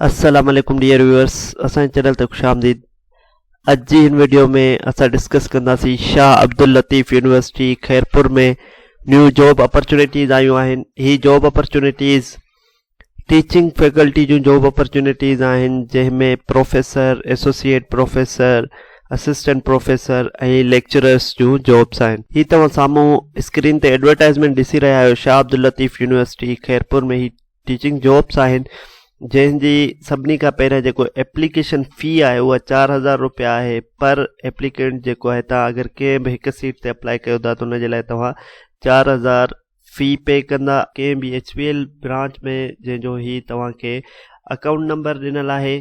السلام عليڪم dear viewers اسان جي چينل تي خوش آمديد اڄ جي هن ويڊيو ۾ اسان ڊسڪس ڪنداسين Shah Abdul Latif university Khairpur ۾ new job opportunities آيون آهن هي جاب اپرچونيٽيز ٽيچنگ فيڪلٽي جون جاب اپرچونيٽيز آهن جنهن ۾ professor associate professor assistant professor ۽ lecturers جون جابس آهن هي توهان سامهون اسڪرين تي ايڊورٽائزمينٽ ڏسي رهيا آهيو شاهه عبداللطيف يونيورسٽي خيرپور ۾ هي ٽيچنگ جابس آهن جنهن جي سڀني کان پهريان جيڪو ايپليڪيشن في آهي اها 4000 روپيا آهي پر ايپليڪينٽ جيڪو آهي تان اگر ڪنهن به هڪ سيٽ تي اپلائي ڪيو ٿا ته ان جي لاء توهان 4000 في پي ڪندا ڪنهن به ايڇ بي ايل برانچ ۾ جنهن جو هي توهان کي اڪائونٽ نمبر ڏنل آهي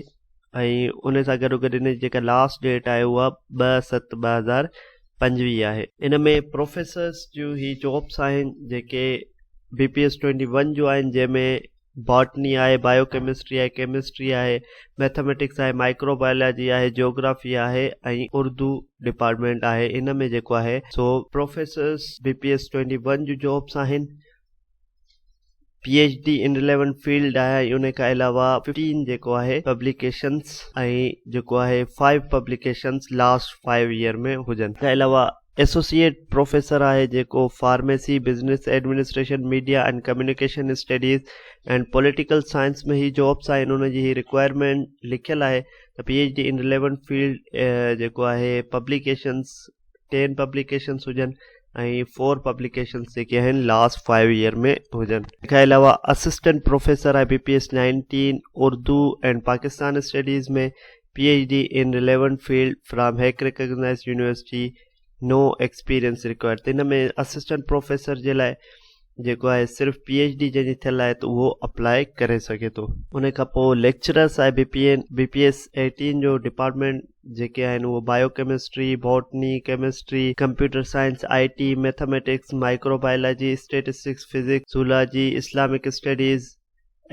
۽ ان سان گڏو گڏ ان جي جيڪا لاسٽ ڊيٽ آهي اها 2 7 2025 آهي ان ۾ پروفيسرس جون هي جابس آهن جيڪي بي پي ايس ٽوئنٽي ون جون آهن جنهن ۾ باٽني آهي بايو ڪيمسٽري آهي ڪيمسٽري آهي ميٿاميٽڪس آهي مائڪرو بايولاجي آهي جيوگرافي آهي ۽ اردو ڊپارٽمينٽ آهي ان ۾ جيڪو آهي سو professors B P S twenty one جون جابس آهن P H D in relevant field آهي ۽ ان کان علاوه ففٽين جيڪو آهي پبليڪيشنس ۽ جيڪو آهي five publications last five year ۾ هجن کان علاوه ايسوسيئيٽ پروفيسر آهي جيڪو pharmacy business administration media and communication studies and political science ۾ he jobs آهن ان جي هي رڪوائرمينٽ لکيل آهي ته P H D in relevant field جيڪو آهي پبليڪيشنس ٽين پبليڪيشنس هجن ۽ فور پبليڪيشنس جيڪي آهن لاسٽ فائيو ايئر ۾ هجن ان کان علاوه اسسٽنٽ پروفيسر آهي B P S nineteen Urdu and Pakistan studies ۾ P H D in relevant field from hack recognise university no experience required ته ان ۾ اسسٽنٽ پروفيسر جي لاء جيڪو آهي صرف پي ايڇ ڊي جنهن جي ٿيل آهي ته اهو اپلائي ڪري سگهي ٿو ان کان پوء ليڪچررس آهي B P N B P S eighteen جو ڊپارٽمينٽ جيڪي آهن اهو biochemistry botany chemistry computer science I T mathematics microbiology statistics physics zoology Islamic studies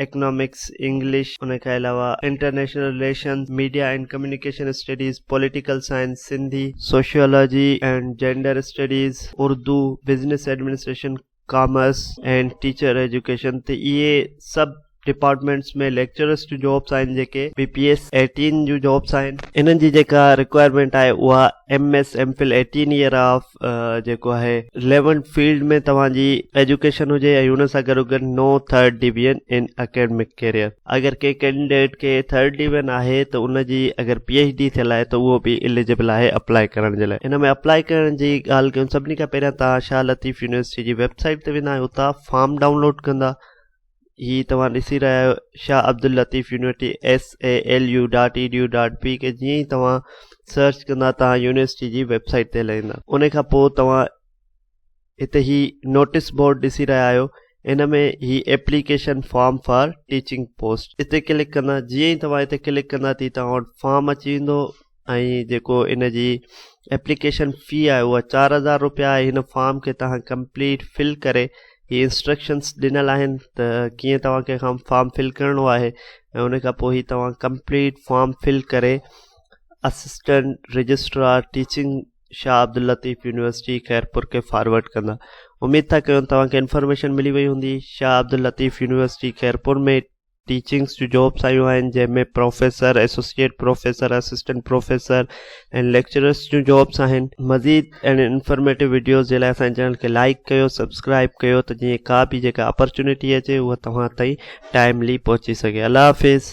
economics, English, ان کان علاوه international relations, media and communication studies, political science, Sindhi, sociology and gender studies, Urdu, business administration, commerce and teacher education ته اهي سڀ departments ۾ lecturers جون jobs آهن جيڪي بي P S eighteen جون jobs آهن انهن جي جيڪا رڪوائرمينٽ آهي اها M S M Phil eighteen year of جيڪو آهي رليونٽ فيلڊ ۾ توهان جي ايجوڪيشن هجي ۽ ان سان گڏو گڏ no third division in academic career اگر ڪنهن ڪينڊيڊيٽ کي ٿرڊ ڊويزن آهي ته ان جي اگر پي ايڇ ڊي ٿيل آهي ته اهو به اليجبل آهي اپلائي ڪرڻ جي لاء ان ۾ اپلائي ڪرڻ جي ڳالهه ڪيون سڀني کان پهريان توهان شاهه لطيف يونيورسٽي جي ويب سائيٽ تي ويندا آهيو اتان فارم ڊائونلوڊ ڪندا هي توهان ڏسي رهيا آهيو Shah Abdul Latif university S A L U dot E D U dot P K جيئن ئي توهان سرچ ڪندا توهان يونيورسٽي جي ويب سائيٽ تي هلي ويندا ان کان پوء توهان هتي هي نوٽس بورڊ ڏسي رهيا آهيو ان ۾ هي application form for teaching post هتي ڪلڪ ڪندا جيئن ئي توهان هتي ڪلڪ ڪندا تي توهان وٽ فارم اچي ويندو ۽ جيڪو ان جي ايپليڪيشن في آهي اها 4000 روپيا آهي هن فارم کي توهان ڪمپليٽ فل ڪري هي انسٽرڪشنس ڏنل آهن ته ڪيئن توهان کي فارم فل ڪرڻو آهي ۽ ان کان پوء هي توهان ڪمپليٽ فارم فل ڪري assistant registrar teaching Shah Abdul Latif university Khairpur کي فارورڊ ڪندا اميد ٿا ڪيون توهان کي انفارميشن ملي وئي هوندي شاهه عبداللطيف يونيورسٽي خيرپور ۾ ٽيچنگس جون جابس آيون آهن جنهن ۾ professor, associate professor, assistant professor ۽ lecturers جون جابس آهن. مزيد اهڙين انفارميٽو وڊيوز جي لاء اسان جي چينل کي لائيڪ ڪيو سبسڪرائيب ڪيو ته جيئن ڪا به جيڪا اپرچونٽي اچي اها توهان تائين ٽائملي پهچي سگهي الله حافظ.